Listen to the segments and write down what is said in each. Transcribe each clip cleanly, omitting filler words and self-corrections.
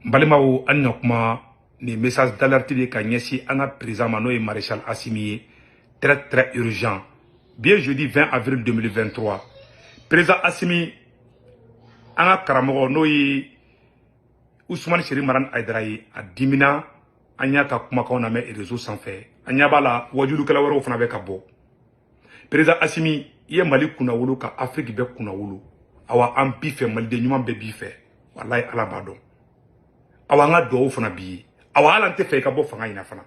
N balimaw, an na kuma ni message d'alerte de ka ɲɛsin an ka président ma, n'o ye maréchal Assimi ye. Très très urgent. Bien, jeudi 20 avril 2023, président Assimi, an ka karamɔgɔ, n'o ye Ousmane Chérif Madani Haïdara ye, a dimina. An y'a ka kumakanw lamɛn réseau sanfɛ. An ɲɛ b'a la, wajulukɛla wɛrɛw fana bɛ ka bɔ. Président Assimi, i ye Mali kunnawolo ka Afrique bɛɛ kunnawolo. Awa, an b'i fɛ, maliden ɲuman bɛɛ b'i fɛ, walayi, Ala b'a dɔn. Awa, an ka duwawu fana b'i ye. Awa, hali an tɛ fɛ i ka bɔ fanga in na fana,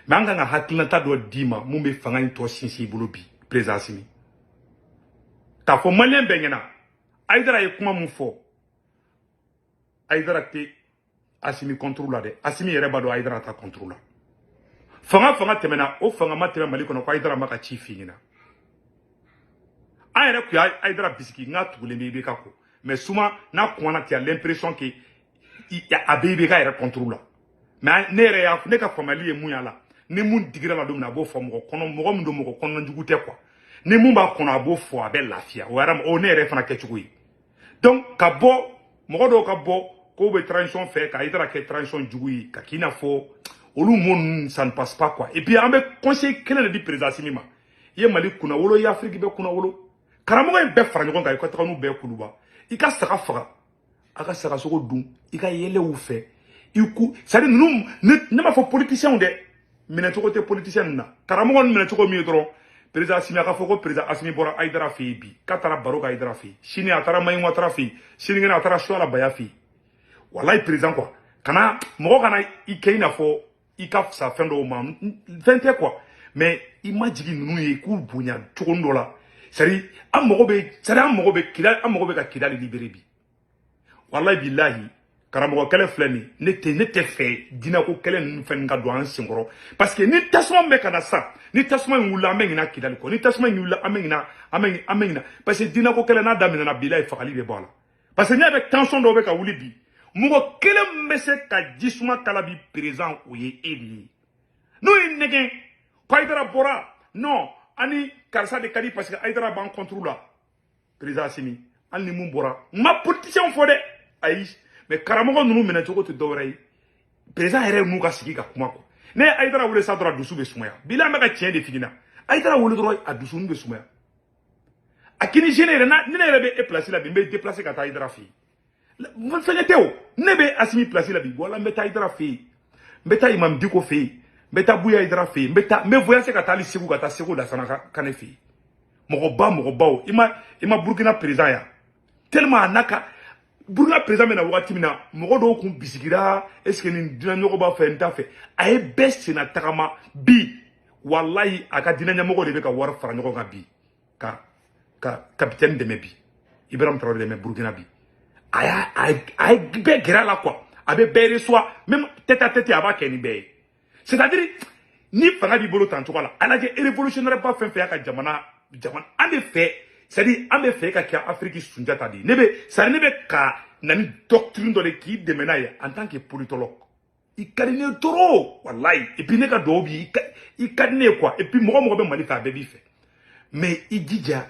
mais an kan ka hakilinata dɔ d'i ma mun bɛ fanga in tɔ sinsin i bolo bi. Président Assimi, k'a fɔ maliyɛn bɛɛ ɲɛna, Haïdara ye kuma mun fɔ, Haïdara tɛ Assimi contre la dɛ. Assimi yɛrɛ b'a dɔn Haïdara ta contre la. Fanga tɛmɛna, o fanga ma tɛmɛ Mali kɔnɔ ko Haïdara ma ka ci f'i ɲɛna. An yɛrɛ kun y'a Haïdara bisigi n k'a tugulen bɛ IBK kɔ, mais souvent n'a kumana, tu as l'impression que a bɛ IBK yɛrɛ contre la. Mais ne yɛrɛ y'a, ne ka faamuyali ye mun y'a la, ni mun digira la don min na, a b'o fɔ mɔgɔ kɔnɔ. Mɔgɔ min don, mɔgɔ kɔnɔna jugu tɛ quoi. Ni mun b'a kɔnɔ, a b'o fɔ, a bɛ lafiya. O yɛrɛ, o ne yɛrɛ fana kɛcogo ye. Donc ka bɔ, mɔgɔ dɔw ka bɔ k'o bɛ transition fɛ ka Haïdara kɛ transition jugu ye, ka k'i n'a fɔ olu mot ninnu, ça ne passe pas quoi. Et puis an bɛ conseil kelen de di président Assimi ma. I ye Mali kunna wolo, i ye Afrique bɛɛ kunna wolo. Karamɔgɔ in bɛɛ fara ɲɔgɔn kan, i ka taga n'u bɛɛ Kuluba, i ka saga faga, a ka saga sogo dun, i ka yɛlɛ u fɛ, i ku. C'est à dire, ninnu, ne m'a fɔ politiciens dɛ, minɛcogo tɛ politicien ninnu na. Karamɔgɔ ninnu minɛcogo min ye dɔrɔn, président Assimi, a ka fɔ ko président Assimi bɔra Haïdara fɛ yen bi, k'a taara baro kɛ Haïdara fɛ yen, sini a taara Mayi Ouattara fɛ yen, sinikɛnɛ a taara Suala Baya fɛ yen. Walayi, président quoi, kana mɔgɔ kana i kɛ i n'a fɔ i ka fisa fɛn dɔw ma, fɛn tɛ quoi, mais i ma jigin ninnu ye k'u bonya cogo dɔ la. C'est à dire, an mago bɛ, c'est à dire, an mago bɛ Kidali, an mago bɛ ka Kidali libérer bi. Walayi bilahi, karamɔgɔ kɛlɛ filɛ nin, ne tɛ fɛ jinɛko kɛlɛ ninnu fɛn ka don an senkɔrɔ, parce que ni tasuma bɛ ka na sisan, ni tasuma in wulila, an bɛ ɲinɛ Kidali kɔ. Ni tasuma in wulila, an bɛ ɲinɛ, an bɛ ɲinɛ, parce que jinɛko kɛlɛ n'a daminɛna, bilahi, fagali bɛ bɔ a la. Parce que ɲɛ bɛ tension dɔw bɛ ka wuli bi. Mɔgɔ kelen min bɛ se ka jisuma kala bi, président, o ye e de ye. N'o ye nɛgɛn ko Haïdara bɔra, non, ani karisa de ka di, parce que Haïdara b'an contre la. Président Assimi, hali ni mun bɔra, n ma politicien fɔ dɛ, ayi, mais karamɔgɔ ninnu minɛ cogo tɛ dɔwɛrɛ ye. Président yɛrɛ n'u ka sigi ka kuma kɔ. Ne ye Haïdara wele sa dɔrɔn, a dusu bɛ sumaya. Bila an bɛ ka tiɲɛ de f'i ɲɛna. Haïdara wele dɔrɔn, a dusukun bɛ sumaya. A kini jeune yɛrɛ na, ni ne yɛrɛ bɛ e place la bi, n bɛ déplacer ka taa Haïdara fɛ yen. Fɛnkɛ tɛ o, ne bɛ Assimi place la bi, wala n bɛ taa Haïdara fɛ yen, n bɛ taa Imam Dicko fɛ yen, n bɛ taa Buya Haïdara fɛ yen, n bɛ taa, n bɛ voyager ka taa hali Segu, ka taa Segu Lasana ka ne fɛ yen. Mɔgɔba, mɔgɔbaw, i ma Burukina président yan, tellement a n'a ka Burukina président bɛ na wagati min na, mɔgɔ dɔw kun bisigira: est ce que nin diinɛ ɲɔgɔn b'a fɛ, n t'a fɛ? A ye bɛɛ senna tagama bi. Walayi, a ka diinɛ ɲɛmɔgɔ de bɛ ka wari fara ɲɔgɔn kan bi ka capitaine dɛmɛ bi, Ibrahim Traoré dɛmɛ Burukina bi. A y'a a ye bɛɛ gɛrɛ a la quoi. A bɛ bɛɛ reçoit, même tête à tête, a b'a kɛ ni bɛɛ ye. C'est à dire, ni fanga b'i bolo tan cogo la, a lajɛ, révolutionnaire ba fɛn fɛn y'a ka jamana, an bɛ fɛ, c'est à dire, an bɛ fɛ ka kɛ Afrique Sunjata de ye. Ne bɛ, c'est à dire, ne bɛ ka na ni doctrine dɔ de k'i dɛmɛ n'a ye en tant que politologue. I ka di ne ye trop, walayi. Et puis ne ka duwawu b'i i ka di ne ye quoi. Et puis mɔgɔ mɔgɔ bɛ Mali fɛ, a bɛɛ b'i fɛ, mais i jija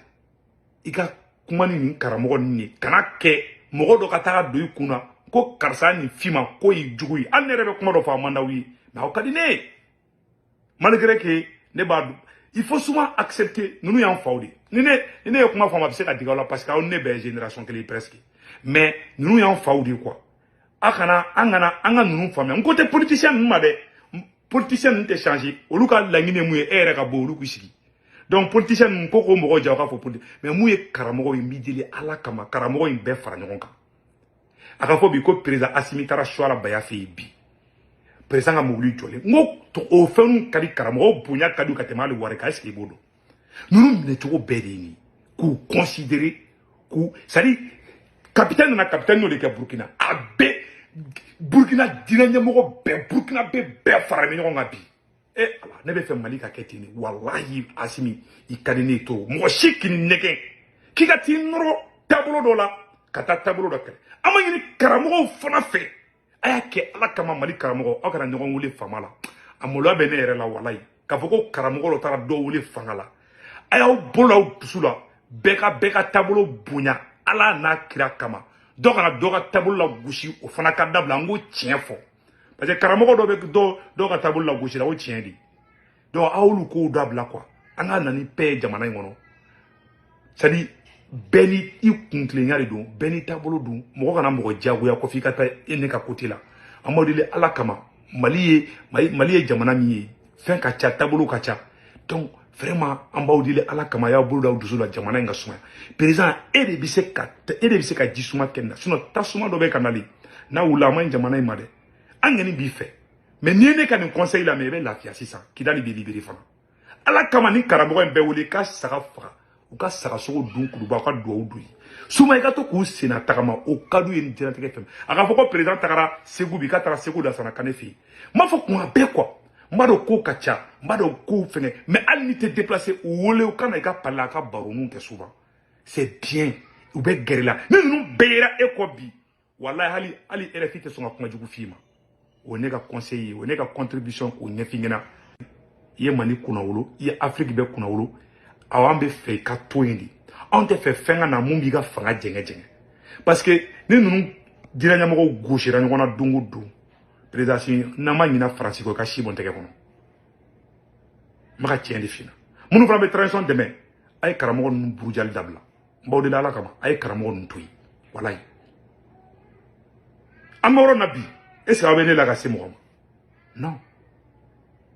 i ka kuma ni nin karamɔgɔ ninnu ye. Kana kɛ mɔgɔ dɔ ka taga don i kun na ko karisa nin fi ma ko y'i jugu ye. Hali ne yɛrɛ bɛ kuma dɔ fɔ, a man d'aw ye, mais aw ka di ne ye, malgré que ne b'a dɔn. Il faut souvent accepter, ninnu y'an faw de. Ni ne ye kuma fɔ, a bɛ se ka digi aw la, parce que aw ni ne bɛɛ ye génération kelen presque, mais ninnu y'an faw de quoi. A kana, an kana an ka ninnu faamuya. N ko tɛ politicien ninnu ma dɛ. Politicien ninnu tɛ changer. Olu ka laɲini ye mun ye? E yɛrɛ ka bɔ, olu k'u sigi. Donc politicien ninnu ko k'o mɔgɔw ja, u k'a fɔ politique. Mais mun ye karamɔgɔ ye? N b'i deli Ala kama, karamɔgɔ in bɛɛ fara ɲɔgɔn kan. A ka fɔ bi ko président Assimi taara Suala Baya fɛ yen bi, président ka mobili jɔlen. N ko o fɛnw ka di karamɔgɔw, bonya ka di ka tɛmɛ hali wari kan. Est ce que i b'o dɔn? Ninnu minɛcogo bɛɛ de ye nin ye, k'u considérer, k'u, c'est à dire, capitaine nana, capitaine y'o de kɛ Burukina. A bɛɛ, Burukina diinɛ ɲɛmɔgɔ bɛɛ, Burukina bɛɛ bɛɛ fara bɛ ɲɔgɔn kan bi. E Ala, ne bɛ fɛ Mali ka kɛ ten de. Walahi, Asimi, i ka di ne ye trop. Mɔgɔ si k'i nɛgɛn k'i ka t'i nɔrɔ taabolo dɔ la, ka taa taabolo dɔ kɛlɛ. An ma ɲini karamɔgɔw fana fɛ, a y'a kɛ Ala kama. Mali karamɔgɔ, aw kana ɲɔgɔn wele fama la. A maloya bɛ ne yɛrɛ la, walayi, k'a fɔ ko karamɔgɔ dɔ taara dɔ wele fanga la. A y'aw bolo aw dusu la, bɛɛ ka taabolo bonya Ala n'a kira kama. Dɔ kana dɔ ka taabolo la gosi, o fana ka dabila. An k'o tiɲɛ fɔ, parce que karamɔgɔ dɔ bɛ dɔ ka taabolo la gosi la, o tiɲɛ de. Donc aw y'olu kow dabila quoi. An ka na ni paix ye jamana in kɔnɔ. C'est à dire, bɛɛ ni i kuntilenya de don, bɛɛ n'i taabolo don. Mɔgɔ kana mɔgɔ diyagoya ko f'i ka taa e ne ka côté la. An b'aw deli Ala kama. Mali ye jamana min ye, fɛn ka ca, taabolo ka ca. Donc vraiment, an b'aw deli Ala kama, a y'aw bolo d'aw dusu la, jamana in ka sumaya. Président, e de bɛ se ka ji suma kɛ nin na. Sinon tasuma dɔ bɛ ka nalen n'a wulila, a man ɲi jamana in ma dɛ. An kɔni b'i fɛ, mais n'i ye ne ka nin conseil lamɛn, i bɛ lafiya sisan. Kidali bɛ libéré fana. Ala kama, ni karamɔgɔ in bɛɛ wele ka saga faga, u ka saga sogo dun Kuluba, u ka duwawu don ye. Suma, i ka to k'u senna tagama, o ka d'u ye ni diɲɛlatigɛ fɛn. A ka fɔ ko président tagara Segu bi, k'a taara Segu Lasana Kane fɛ yen, n b'a fɔ kuma bɛɛ quoi. N b'a dɔn ko ka ca, n b'a dɔn ko fɛngɛ, mais hali n'i tɛ déplacer, u wele u ka na i ka palais la, a ka baroniw kɛ souvent, c'est bien. U bɛ gɛrɛ la. Ni ninnu bɛɛ yera e kɔ bi, walahi, hali RFI tɛ sɔn ka kuma jugu f'i ma. O ye ne ka conseil ye, o ye ne ka contribution k'o ɲɛf'i ɲɛna. I ye Mali kunnawolo, i ye Afiriki bɛɛ kunnawolo. Awɔ, an bɛ fɛ i ka to yen de. Anw tɛ fɛ fɛn ka na mun b'i ka fanga jɛngɛ jɛngɛ, parce que ni ninnu diinɛ ɲɛmɔgɔw gosira ɲɔgɔn na don o don, président, n'an ma ɲinɛ Faransi kɔ, i ka si bɔn tɛgɛ kɔnɔ. N bɛ ka tiɲɛ de f'i ɲɛna. Minnu fana bɛ transition dɛmɛ, a ye karamɔgɔ ninnu burujali dabila. N b'aw deli Ala kama, a ye karamɔgɔ ninnu to yen. Walayi, an bɛ yɔrɔ na bi, est ce que aw bɛ ne la ka se mɔgɔ ma? Non,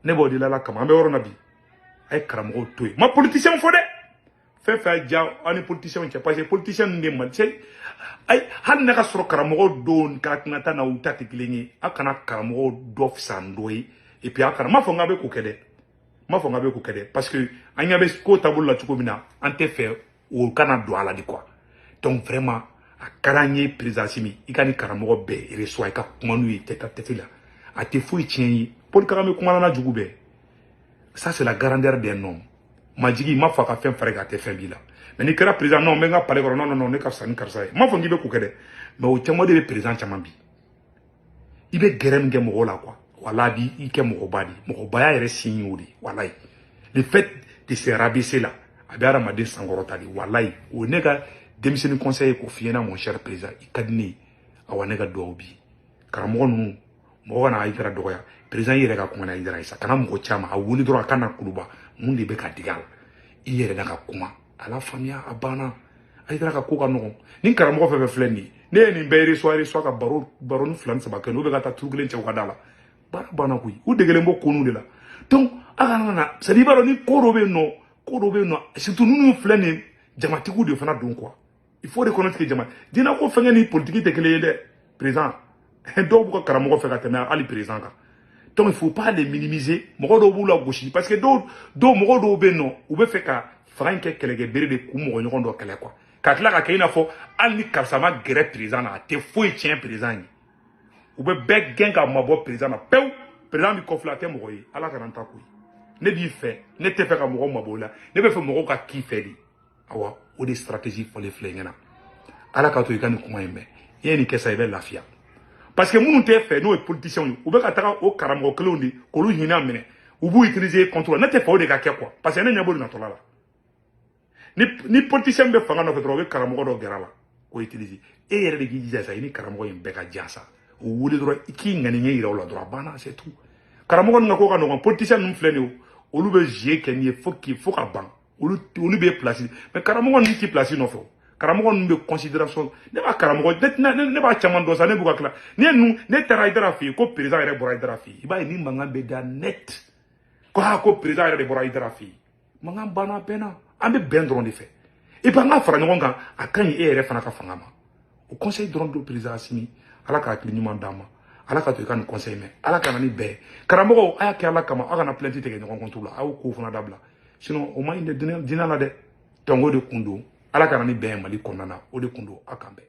ne b'aw deli Ala kama, an bɛ yɔrɔ na bi, a ye karamɔgɔw to yen. Ma politicien fɔ dɛ, fɛn fɛn y'a diya aw ni politicien cɛ, parce que politicien ninnu de Mali cɛ. Ayi, hali n'a ka sɔrɔ karamɔgɔ dɔw ka hakilinata na u ta tɛ kelen ye, aw kana karamɔgɔw dɔ fisa ni dɔ ye. Et puis a kana, n m'a fɔ n k'a bɛ k'o kɛ dɛ, n m'a fɔ n k'a bɛ k'o kɛ dɛ, parce que an ɲɛ bɛ ko taabolo la cogo min na, an tɛ fɛ o kana don a la de quoi. Donc vraiment, a ka d'an ye, président Assimi, i ka ni karamɔgɔ bɛɛ reçoit, i ka kuma n'u ye tête à tête la. A tɛ foyi tiɲɛ ye. Paul Kagame kumana na jugu bɛɛ. Ça, c'est la grandeur d'un homme. Majigi, ma fɔ a ka fɛn fara a tɛ fɛn b'i la, mais n'i kɛra président, non, n bɛ n ka palais kɔnɔ, non, non, non, ne ka fisa ni karisa ye. N m'a fɔ k'i bɛ ko kɛ dɛ, mais o caman de bɛ président caman bi. I bɛ gɛrɛ min kɛ mɔgɔw la quoi, wala a b'i kɛ mɔgɔba de ye. Mɔgɔbaya yɛrɛ sin y'o de ye. Walayi, le fait de se rabaisser là, a bɛ hadamaden sankɔrɔta de. Walayi, o ye ne ka denmisɛnnin conseil ye k'o f'i ɲɛna. Mon cher président, i ka di ne ye. Awa, ne ka duwawu bi ye. Karamɔgɔ ninnu, mɔgɔ kana Hayidara dɔgɔya. Président, i yɛrɛ ka kuma na Hayidara ye sa, kana mɔgɔ caman a wuli dɔrɔn a ka na Kuluba. Mun de bɛ ka digi a la? I yɛrɛ n'a ka kuma, a la faamuya, a banna. Hayidara ka ko ka nɔgɔn. Ni karamɔgɔ fɛn fɛn filɛ nin ye, ne ye nin bɛɛ reçoit ka baro baro ni fila ni saba kɛ, n'u bɛ ka taa turu kelen cɛ u ka da la, baara banna koyi. U degelen bɔ ko de la. Donc a kana na, c'est à dire, i b'a dɔn ni ko dɔ bɛ yen nɔ, ko dɔ bɛ yen nɔ, surtout ninnu filɛ nin ye, jamatigiw de fana don quoi. Il faut reconnaître que jama diinɛ ko fɛnkɛ ni politique tɛ kelen ye dɛ. Président, dɔw b'u ka karamɔgɔ fɛ ka tɛmɛ hali président kan. Donc il faut pas les minimiser. Mɔgɔ dɔw b'u la gosi, parce que dɔw mɔgɔ dɔw bɛ yen nɔ, u bɛ fɛ ka fanga in kɛ kɛlɛkɛ bere de k'u mɔgɔ ɲɔgɔn dɔ kɛlɛ quoi, ka tila ka kɛ i n'a fɔ hali ni karisa ma gɛrɛ président na, a tɛ foyi tiɲɛ président ye. U bɛ bɛɛ gɛn ka mabɔ président na pewu. Président bɛ kɔfilɛ, a tɛ mɔgɔ ye. Ala kana n ta koyi. Ne b'i fɛ, ne tɛ fɛ ka mɔgɔ mabɔ i la, ne bɛ fɛ mɔgɔw ka k'i fɛ de. Awa, o de stratégie fɔlen filɛ ɲɛna. Ala ka to i ka nin kuma in mɛn. I ye nin kɛ sa, i bɛ lafiya, parce que minnu tɛ fɛ, n'o ye politiciens ye, u bɛ ka taga o karamɔgɔ kelenw de k'olu hinɛ minɛ, u b'u utiliser contre. Ne tɛ fɛ o de ka kɛ quoi, parce que ne ɲɛ b'o de natɔla la. Ni politicien bɛ fanga nɔfɛ dɔrɔn, u bɛ karamɔgɔ dɔ gɛrɛ a la k'o utiliser. E yɛrɛ de k'i jija sa, i ni karamɔgɔ in bɛɛ ka diya sa, o wuli dɔrɔn, i k'i ŋaniya yira o la dɔrɔn, a banna, c'est tout. Karamɔgɔ ninnu ka ko ka nɔgɔn. Politicien ninnu filɛ nin ye, olu bɛ jeu kɛ nin ye fo k'i fo ka ban. Olu bɛ place, mais karamɔgɔ ninnu ti place nɔfɛ. O karamɔgɔ ninnu bɛ considération. Ne b'a karamɔgɔ ne b'a caman dɔn sa, ne b'u ka tila. Ni ye ninnu, ne taara Hayidara fɛ yen ko président yɛrɛ bɔra Hayidara fɛ yen, i b'a ye ni mankan bɛ da net ko aa, ko président yɛrɛ de bɔra Hayidara fɛ yen. Mankan banna, bɛnna. An bɛ bɛn dɔrɔn de fɛ. Et puis an ka fara ɲɔgɔn kan, a ka ɲi e yɛrɛ fana ka fanga ma. O conseil dɔrɔn don, président Assimi. Ala ka hakili ɲuman d'an ma. Ala ka to i ka nin conseil mɛn. Ala ka na ni bɛn ye. Karamɔgɔw, a y'a kɛ Ala kama, aw kana plainte tigɛ ɲɔgɔn contre la. A y'o kow fana dabila, sinon o man ɲi dɛ diinɛ la dɛ. Donc o de kun don. Ala ka na ni bɛn ye Mali kɔnɔna na. O de kun don. Aw k'an bɛn.